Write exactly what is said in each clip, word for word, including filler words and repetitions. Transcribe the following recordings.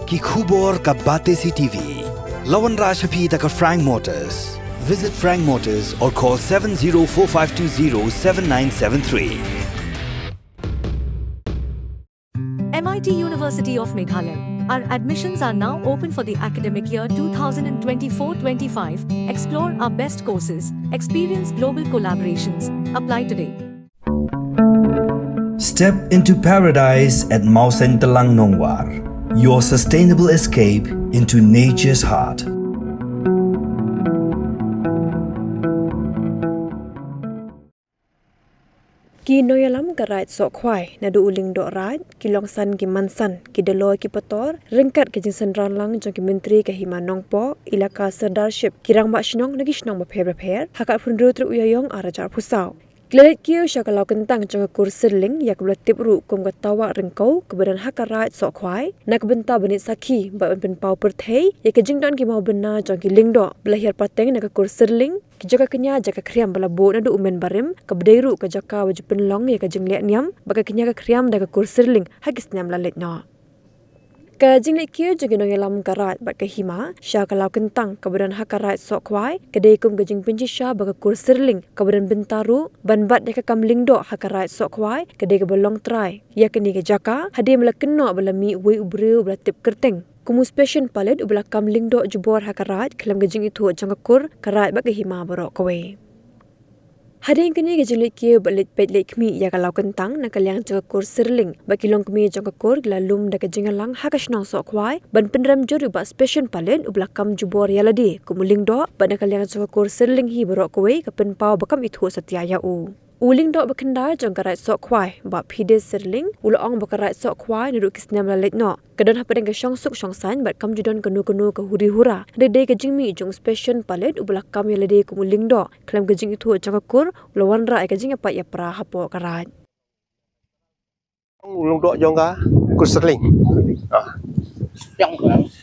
Ki khubor ka Batesi T V. La wanrah sha phi da ka Frank Motors. Visit Frank Motors or call seven zero four five two zero seven nine seven three. M I T University of Meghalaya. Our admissions are now open for the academic year two thousand twenty-four twenty-five. Explore our best courses, experience global collaborations. Apply today. Step into paradise at Mawsyntelang Nongwar, your sustainable escape into nature's heart. Ki nongïalam ka Raid Sohkhwai, naduh u Lyngdoh Raid, ki Longsan ki Mansan, ki Daloi ki Pator, ryngkat ka jingsynran lang jong ki Myntri ka Hima Nongpoh, Elaka Sirdarship, ki Rangbah Shnong na ki shnong bapher bapher, ha ka arphew hynriew tarik u Ïaïong arhajar arphew saw. Ki la leit kiew sha ka Lawkyntang jong ka Kur Syrling, ïa kaba la tip ruh kum ka Tawah Ryngkew, kaba don ha ka Raid Sohkhwai, na ka bynta ban ïeit sakhi, bad ban pynpaw pyrthei, ïa ka jingdon ki mawbynna jong ki lyngdoh, ba la hiar pateng na ka Kur Syrling, ki jaka kñia jaka khriam ba la buh naduh u Mynbarim, kaba dei ruh ka jaka ba ju pynlong ïa ka jingleh niam, bad ka kñia ka khriam da ka Kur Syrling, ha ki snem la leit noh. Ka jingleit kiew jong ki nongïalam ka Raid bad ka Hima, sha ka Lawkyntang kaba don ha ka Raid Sohkhwai, ka dei kum ka jingpynshisha ba ka Kur Syrling, kaba don bynta ruh, ban bat ïa ka kam lyngdoh ha ka Raid Sohkhwai, ka dei kaba long trai. Ïa kane ka jaka, hadien ba la kynnoh ba la mih uwei u briew ba la tip kyrteng kum u Special Pilot uba la kam lyngdoh jubor ha ka Raid, khlem ka jingithuh jong ka Kur, ka Raid bad ka Hima baroh kawei. Hadien kane ka jingleit kiew bad leit peit leit khmih ïa ka Lawkyntang na ka liang jong ka Kur Syrling, bad ki longkmie jong ka Kur ki la lum da ka jingïalang ha ka shnong Sohkhwai, ban pynrem jur ïa u Bah Special Pilot uba la kam jubor ïa lade kum u lyngdoh, bad na ka liang jong ka Kur Syrling hi baroh kawei ka pynpaw ba kam ithuh satia ïa u. U lyngdoh ba khyndai jong ka Raid Sohkhwai, Bah Phide Syrling, u la ong ba ka Raid Sohkhwai naduh ki snem la leit noh, ka don hapdeng ka shongsuk shongsaiñ bad kam ju don kano kano ka huri hura. Hynrei dei ka jingmih jong u Special Pilot uba la kam ïa lade kum u lyngdoh, khlem ka jingithuh jong ka Kur, u la wanrah ïa ka jingïapait ïapra hapoh ka Raid. U lyngdoh jong ka Kur Syrling. Ah.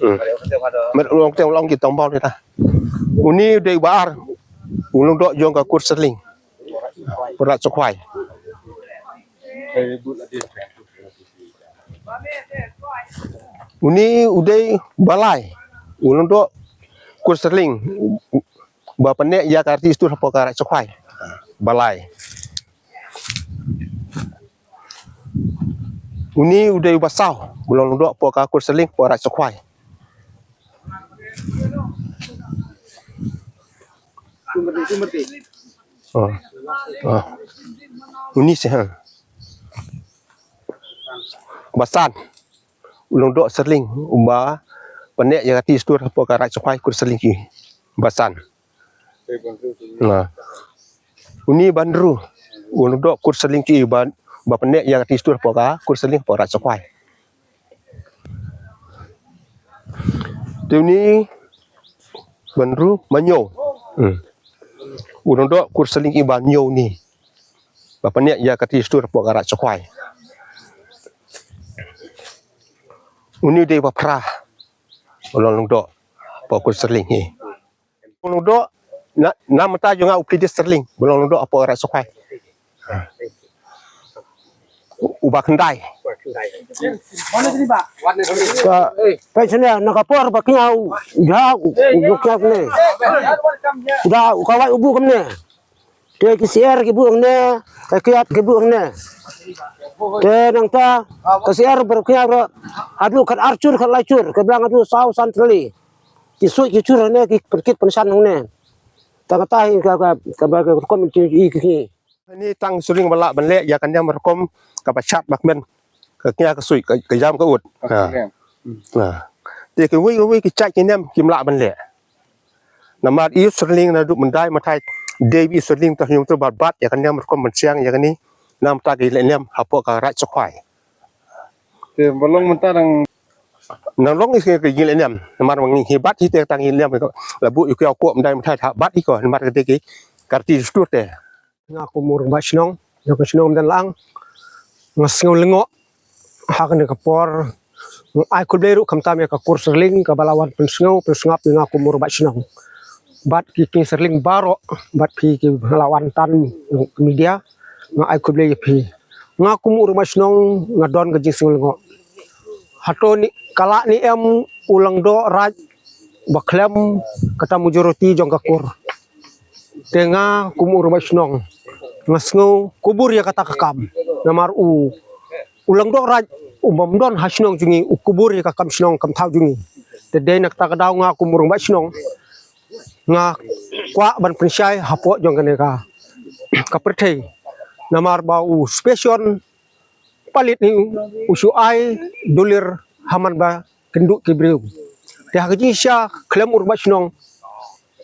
Hmm. Met u long teng u long ki tong bau ni ta. Uni u dei uba ar. U lyngdoh jong ka Kur Syrling. Raid Sohkhwai. Uni u dei uba lai. U lyngdoh Kur Syrling. Ba pyneh ïa ka riti stur hapoh ka Raid Sohkhwai. Uba lai. Uni u dei uba saw, u long lyngdoh hapoh ka Kur Syrling, hapoh Raid Sohkhwai. Oh. Oh. Uni seh, ha. Uba san, u lyngdoh Syrling, uba pyneh ïa ka riti stur hapoh ka Raid Sohkhwai, Kur Syrling ki. Uba san. Nah. Uni uba hynriew, u lyngdoh Kur Syrling ki uba, uba pyneh ïa ka riti stur hapoh ka Kur Syrling hapoh Raid Sohkhwai. Te uni uba hynriew, uba hynñiew. Hmm. U lyngdoh Kur Syrling ki uba hynñiew uni. Uba pyneh ïa ka riti stur hapoh ka Raid Sohkhwai. Uni u dei uba phra. U long lyngdoh hapoh Kur Syrling hi. Lyngdoh, na, na mynta jong nga u Phide Syrling, ba long lyngdoh hapoh Raid Sohkhwai. Uba khyndai. Ka, ka sene, na ka por ba kñia u, ja, u, u, kñia ne. Da, u kawai u buh kumne. Te ki syiar ki buh hangne, ka kiad ki buh hangne. Te nangta, ka syiar baroh kñia baroh, haduh kat ar chur, kat lai chur, ka biang haduh saw san tylli. Ki suit ki chur hangne, ki pynkit pynsan hangne. Tang kata hi ka, ka, ka, ka, ka rukom ki, ki, ki. Hangne tang Syrling ba lah ban leh ïa ka niam rukom kaba shad ba kmen. Ka kñia ka suit, ka, ka jam ka ut. Ha. Ha. Te kiwei kiwei ki jait ki niam kim lah ban leh. Namar i Syrling naduh myndai mynta dei i Syrling, to hynñiew to bat bat ïa ka niam rukom ban siang ïa kane. Namar ta ki leh niam hapoh ka Raid Sohkhwai. Te ba long mynta nang nang long i ki leh niam. Namar ngi hi bat hi te tang i leh niam la buh ïa ki au ko myndai mynta ha bat i ko namar ka dei ki ka riti stur te. Nga kum u rangbah shnong jong ka shnong Umdenlang, nga sngew lyngngoh ha kane ka por. Nga ai khublei ruh khamtam ïa ka Kur Syrling kaba la wan pynsngew pynsngap ïa nga kum u rangbah shnong. Bad ki, ki Syrling baroh, bad phi kiba la wan tan media, nga ai khublei ïa phi. Nga kum u rangbah shnong nga don ka jingsngew lyngngoh. Hato ni kala ni em u langdoh raid ba khlem kata majority jong ka kur. Te nga kum u rangbah shnong nga sngew kubur ïa kata ka kam. Namar u u langdoh raid u bym don ha shnong jong ngi u kubur ïa ka kam shnong kam thaw jong ngi. Te dei na kata ka daw nga kum u rangbah shnong nga kwah ban pynshai hapoh jong kane ka ka pyrthei. Namar ba u special palit ni u shu ai dulir ha man ba kynduh ki briew. Te ha ka jingshisha khlem u rangbah shnong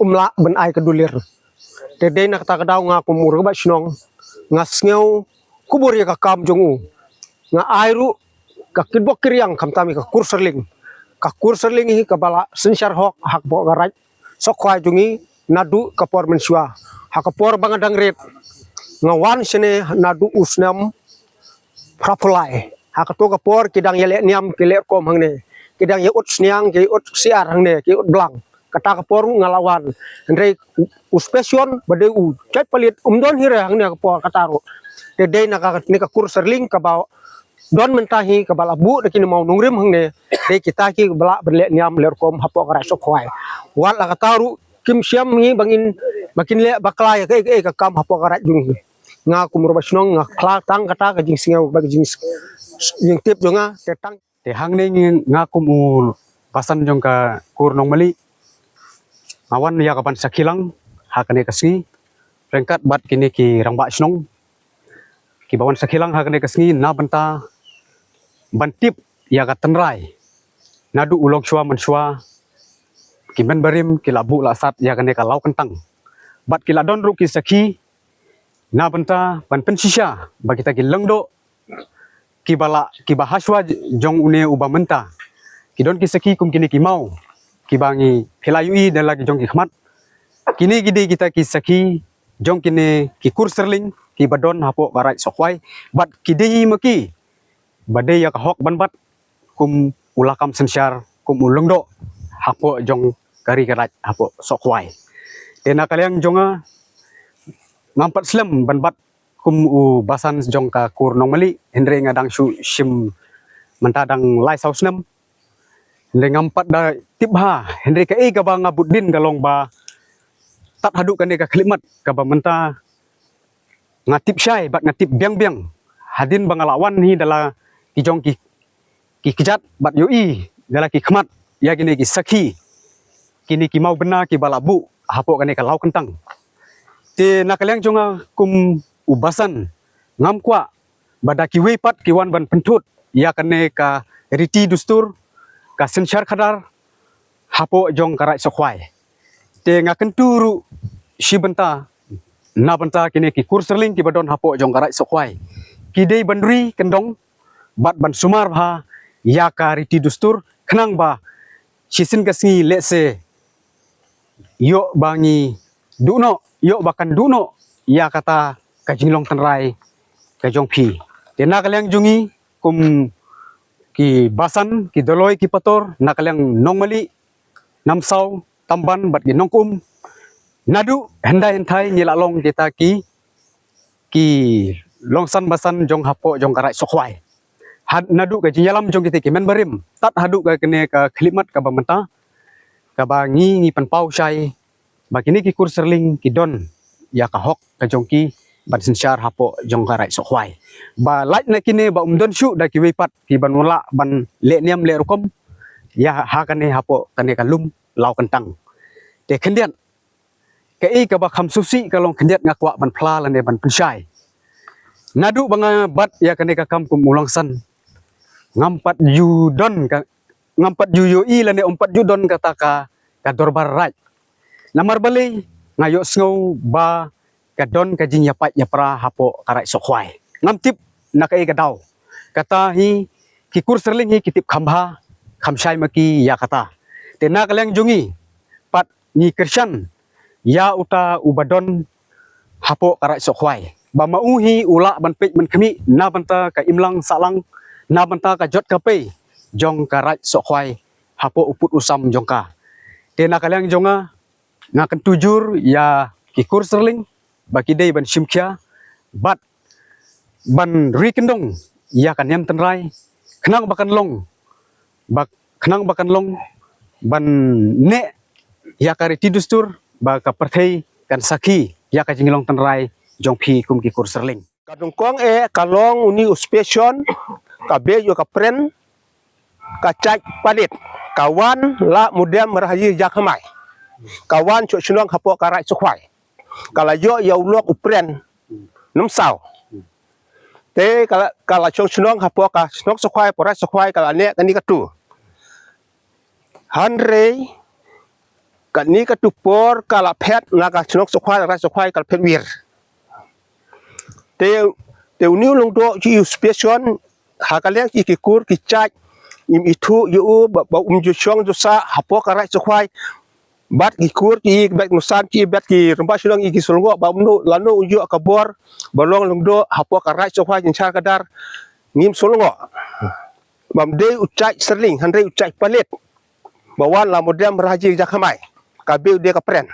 um lah ban ai ka dulir. Te dei na kata ka daw nga kum u rangbah shnong nga sngew kubur ïa ka kam jong u. Nga ai ruh ka kitbok kiriang khamtam ïa ka kur Serling. Ka kur Serling hi kaba la synshar hok hapoh ka raid Sohkhwai jong ngi naduh ka por mynshuwa. Ha ka por ba nga dang rit nga wan shane naduh u snem phra phew lai. Ha kato ka por ki dang ïaleh niam ki leh rukom hangne, ki dang ïa ut sniang, ki ut siar hangne, ki ut blang. Kata ka por ruh nga la wan. Hynrei u special ba dei u jait palit um don hi re hangne ka por kata ruh. Te dei na kane ka kur Serling kaba don mynta hi kaba la buh da kine mawnongrim hangne. Dei kita ki ba lah ban leh niam leh rukom hapoh ka raid Sohkhwai. Wat la kata ruh kim shym ngi ba ngin ba kin leh bakla ïa kaei kaei ka kam hapoh ka raid jong ngi. Nga kum u rangbah shnong nga khlad tang kata ka jingsngew ba ka jing jingtip jong nga te tang. Te hangne ngi nga kum u basan jong ka kur Nongmali nga wan ïa ka ban sakhi lang ha kane ka sngi ryngkat bad kine ki rangbah shnong kiba wan sakhi lang ha kane ka sngi na bynta ban tip ïa ka tynrai naduh u longshuwa manshuwa ki mynbarim ki la buh la sat ïa kane ka law kyntang bad ki la don ruh ki sakhi na bynta ban pynshisha ba kita ki langdoh kiba la kiba hashuwa jong une uba mynta ki don ki sakhi kum kine ki maw kiba ngi phi la ïohi da la ki jong ki khmat. Kine ki dei kita ki sakhi jong kine ki kur Serling kiba don hapoh ka raid Sohkhwai bad ki dei ma ki ba dei ïa ka hok ban bat kum u lakam synshar kum u langdoh hapoh jong ka ri ka raid hapoh Sohkhwai. Te na ka liang jong nga ngam pat slem ban bat kum u basan jong ka kur Nongmali hynrei nga dang shu shim mynta dang lai saw snem. Hynrei ngam pat da tip bha hynrei kaei kaba nga bud dien ka long ba tad haduh kane ka khyllipmat kaba mynta nga tip shai bad nga tip biang biang hadien ba nga la wan hi da la ki jong ki ki kjat bad ïohi da la ki khmat ïa kine ki sakhi kine ki maw bynna kiba la buh hapoh kane ka law kyntang. Te na ka liang jong nga kum u basan ngam kwah ba da kiwei pat ki wan ban pynthut ïa kane ka riti dustur ka synshar khadar hapoh jong ka raid Sohkhwai. Te nga kyntu ruh shi bynta na bynta kine ki kur Serling kiba don hapoh jong ka raid Sohkhwai ki dei ban ri kyndong bad ban sumar bha ïa ka riti dustur khnang ba shisien ka sngi lehse ïoh ba ngi duh noh ïoh ba kan duh noh ïa kata ka jinglong tynrai ka jong phi. Te na ka liang jong ngi kum ki basan ki doloi ki pator na ka liang Nongmali, Namsaw, Tamban bad ki Nongkum naduh hyndai hynthai ngi la long kita ki ki longsan basan jong hapoh jong ka raid Sohkhwai. Had naduh ka jingïalam jong kita ki mynbarim tad haduh ka kane ka khyllipmat kaba mynta kaba ngi ngi pynpaw shai ba kine ki kur Serling ki don ïa ka hok ka jong ki ban synshar hapoh jong ka raid Sohkhwai. Ba lait na kine ba um don shuh da kiwei pat ki ban wala ban leh niam leh rukom ïa ha kane hapoh kane ka lum law kyntang. Te khyndiat kaei kaba kham sngewsih ka long khyndiat nga kwah ban phla lane ban pynshai. Naduh ba nga bat ïa kane ka kam kum u longsan ngam pat ju don ka ngam pat ju ïohi lane um pat ju don kata ka ka dorbar raid. Namar balei nga ïohsngew ba ka don ka jingïapait ïapra hapoh ka raid Sohkhwai. Ngam tip na kaei ka daw kata hi ki kur Serling hi ki tip kham bha kham shai ma ki ïa kata. Te na ka liang jong ngi pat ngi kyrshan ïa uta uba don hapoh ka raid Sohkhwai ba ma u hi u lah ban peit mynkhmih na bynta ka imlang sahlang na bynta ka jot ka pei jong ka raid Sohkhwai hapoh u pud u sam jong ka. Te na ka liang jong nga nga kyntu jur ïa ki kur Serling ba ki dei ban shim khia bad ban ri kyndong ïa ka niam tynrai khnang ba kan long Ba khnang ba kan long ban neh ïa ka riti dustur, ba ka pyrthei kan sakhi ïa ka jinglong tynrai jong phi kum ki kur Serling. Ka dungkong eh ka long uni u special, ka bei ïa ka pren, ka chait palit, ka wan la mudem rahaji jakhamai, ka wan chok shnong hapoh ka Raid Sokhwai, ka la ïoh ïa u lok u pren Nongsaw. Te ka la, ka la chong shnong hapoh ka shnong Sokhwai, porai Sokhwai, ka la neh kani katu. Hynrei kani katu por ka la phet na ka shnong Sokhwai, Raid Sokhwai, ka la phet wir. Te, te uni u Lyngdoh ki u special, ha ka liang ki, ki kur ki chait, im ithuh ïa u ba, ba um ju shong ju sah hapoh ka Raid Sokhwai. Bad ki kur ki, bad ki nongsan ki, bad ki rangbah shnong ki sngewlyngngoh ba um noh, lano u ïoh ka bor ba long Lyngdoh hapoh ka Raid Sokhwai, jynjar ka dar, ngim sngewlyngngoh. Bam dei u chait Serling, hynrei u chait palit, ba wan la mudem rahaji jakhamai, ka bei u dei ka pren.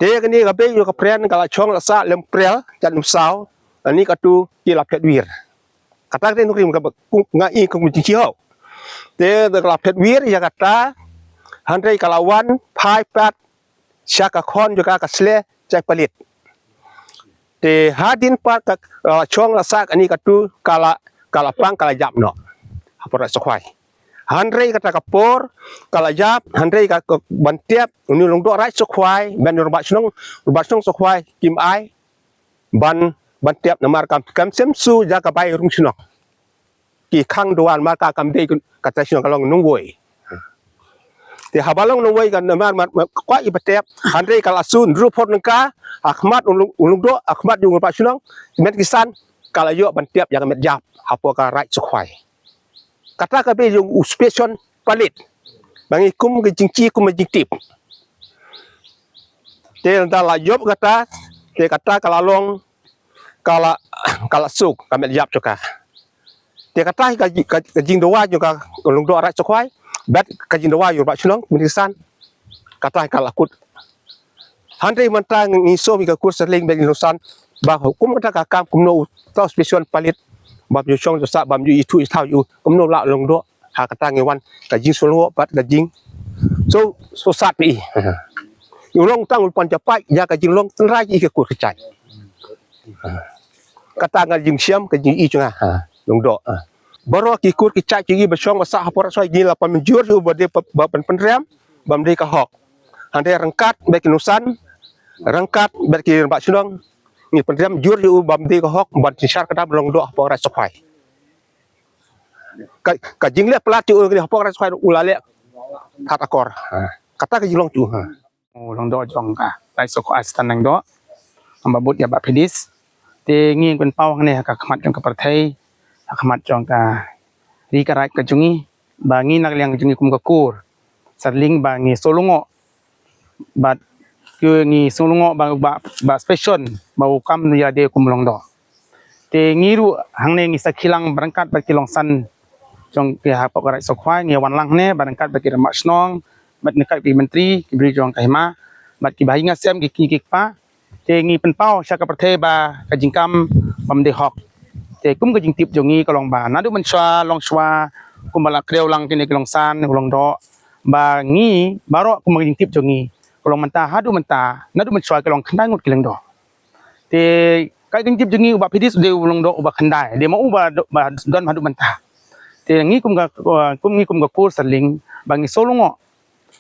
Te kani ka bei u ka pren ka la chong la sah lem prel jan Nongsaw, ani katu ki la phet wir. Kata ka dei nukrim ka ba, ku, nga i kum jingkiho. Te da ka la phet wir ïa kata, hynrei ka la wan phai pat sha ka khon jong ka, ka shlei chait palit. Te hadien pat ka, ka la chong la sah kani katu, ka la, ka la pang, ka la jap noh hapoh Raid Sokhwai. Hynrei kata ka por ka la jap, hynrei ka, ka ban tep uni u Lyngdoh Raid Sokhwai, ban rangbah shnong, rangbah shnong Sokhwai kim ai ban, ban tep namar kam, kam shem shuh ïa ka bai rung shnong. Ki khang duwan marka kam dei ka trai shnong, ka long nongwei. Te haba long nongwei ka namar, mar, mar, kwah i ba tep, hynrei ka la shu hynriew por nangta, ha khmat u Lyng, u Lyngdoh, ha khmat jong u rangbah shnong, ki met ki san, ka la ïoh ban tep ïa ka met jap hapoh ka Raid Sokhwai. Kata ka bei jong u special palit. Ba ngi kum ka jingki, kum ka jingtip. Te da la ïoh kata, te kata ka la long, ka la, ka la suk ka met jap jong ka. Te kata ka, ka, ka jingdawa jong ka Lyngdoh Raid Sokhwai bad ka jingdawa jong u rangbah shnong, met ki san, kata ka la kut. Hynrei mynta ngi sngewbha ïa ka kur Serling bad ngi nongsan ba kum kata ka kam, kumno uta u special palit bam ju shong ju sah, bam ju ithuh ithaw ïa u, kumno la Lyngdoh. Ha kata ngi wan ka jingsngewlyngngoh bad ka jing, so, so sat pi i. U long tang u pan japai ïa ka jinglong tynrai ïa ka kur ka chait. Kata nga jingshem ka jing i jong nga, ha, Lyngdoh, ha. Baroh ki kur ki chait ki ba shong ba sah hapoh Raid Sokhwai ngi la pynmynjur ïa u ba dei ba, ba pynrem, bam dei ka hok. Hynrei ryngkat bad ki nongsan, ryngkat bad ki rangbah shnong, ngi pynrem jur ïa u bam dei ka hok, ban synshar ka dam Lyngdoh hapoh Raid Sokhwai. Ka, ka jingleh palat ïa u hapoh Raid Sokhwai u la leh kat akor. Ha. Kata ka jinglong ïa u, ha. U Lyngdoh jong ka Raid Sokhwai, Assistant Lyngdoh, haba bud ïa Bah Phidis. Te ngi pynpaw hangne ha ka khmat jong ka pyrthei, ha khmat jong ka ri ka raid ka jong ngi, ba ngi na ka liang ka jong ngi kum ka kur Serling ba ngi sngewlyngngoh, bad ki ngi sngewlyngngoh ba, ba, ba special ba u kam ïa dei kum u Lyngdoh. Te ngi ruh hangne ngi sakhi lang ba ryngkat bad ki longsan jong ki hapoh ka Raid Sokhwai, ngi wan lang hangne ba ryngkat bad ki rangbah shnong, bad ryngkat ki myntri, ki briew jong ka hima, bad ki bahaïing hasem, ki kñi ki kpa. Te ngi pynpaw sha ka pyrthei ba ka jingkam bam dei hok. Te kum ka jingtip jong ngi ka long ba naduh mynshuwa, longshuwa, kumba la kdew lang kine ki longsan, u Lyngdoh, ba ngi baroh kum ka jingtip jong ngi ka long mynta haduh mynta, naduh mynshuwa ki long khyndai ngut ki Lyngdoh. Te ka jingtip jong ngi u Bah Phidis u dei u Lyngdoh uba khyndai, dei ma u ba, ba don haduh mynta. Te ngi kum ka, kum ngi kum ka kur Serling ba ngi sngewlyngngoh,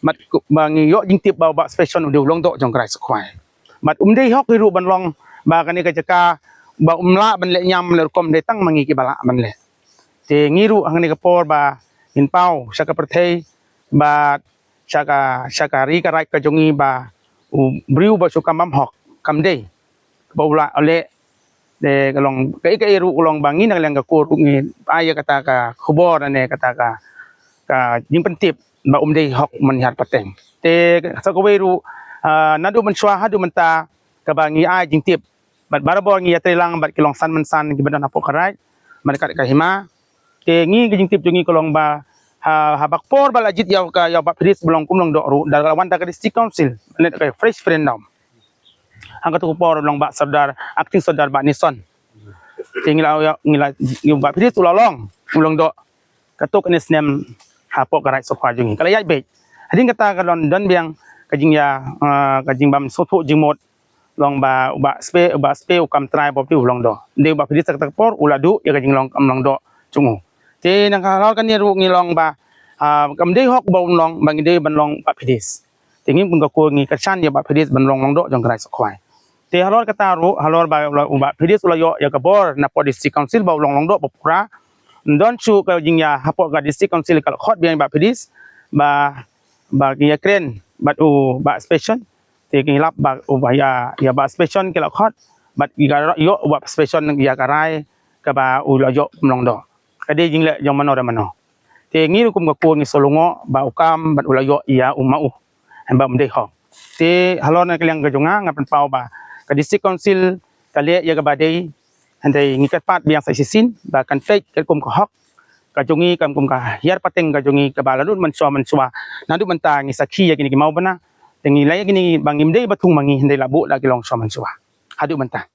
bad ba ngi ïoh jingtip ba u Bah special u dei u Lyngdoh jong ka Raid Sokhwai. Bad um dei hok hi ruh ban long ba kane ka jaka ba um lah ban leh niam leh rukom, dei tang ma ngi kiba lah ban leh. Te ngi ruh hangne ka por ba ngin paw sha ka pyrthei, bad sha ka, sha ka ri ka raid ka jong ngi ba u briew ba shu kam bam hok kam dei ba u lah leh. Te ka long kaei kaei ruh ka long ba ngi na ka liang ka kur ruh ngi ai ïa kata ka khubor ne kata ka, ka jingpyntip ba um dei hok mynhiar pateng. Te sa kawei ruh, ah, naduh mynshuwa haduh mynta kaba ngi ai jingtip bad barabor ngi ïatrei lang bad ki longsan mynsan kiba don hapoh ka raid, bad kat ka hima. Te ngi ka jingtip jong ngi ka long ba ha, haba ka por ba la jied ïa ka, ïa u Bah Phidis ba long kum u Lyngdoh ruh, da la wan da ka District Council, leh ka fresh referendum. Hangta ka por long Bah Sordar, Acting Sordar Bah Nixon. Te ngi la, ngi la, ngi, Bah Phidis u la long u Lyngdoh. katto katne snem hapoh ka Raid Sohkhwai jong ngi. Ka la ïaid beit. Hadien kata ka don, don biang ka jingïa, ah, ka jingbym sngewthuh jingmut, long ba u Bah Spe, u Bah Spe u kam trai bad u Lyngdoh. Dei u Bah Phidis kata ka por u la duh ïa ka jinglong kam Lyngdoh jong u. Te nangta halor kane ruh ngi long ba, ah, kam dei hok ba un long, ba ngi dei ban long Bah Phidis. Te ngi kum ka kur ngi kyrshan ïa u Bah Phidis ban long Lyngdoh jong ka Raid Sohkhwai. Te halor kata ruh, halor ba u Bah Phidis u la ïoh ïa ka bor na poh District Council ba u long Lyngdoh ba pura. Don shuh ka jingïa hapoh ka District Council ka la khot biang ïa u Bah Phidis ba, ba ki ïakren bad u Bah Spesion. Te ki lap ba u Bah ïa, ïa u Bah Spesion ki la khot bad ki la ïoh u Bah Spesion ïa ka rai kaba u la ïoh kum Lyngdoh. Ka dei jingleh jong mano re mano. Te ngi ruh kum ka kur ngi sngewlyngngoh ba u kam bad u la ïoh ïa u ma u. Hynrei bym dei hok. Te halor na ka liang ka jong nga, nga pynpaw ba ka District Council ka leh ïa kaba dei, hynrei ngi kyrpad biang sa shisien ba kan trei katkum ka hok ka jong ngi, kam kum ka hiar pateng ka jong ngi kaba la nud mynshuwa mynshuwa. Naduh mynta ngi sakhi ïa kine ki mawbynna. Te ngi la ïa kine ba ngim dei ba thung ma ngi, hynrei la buh da ki longshuwa mynshuwa haduh mynta.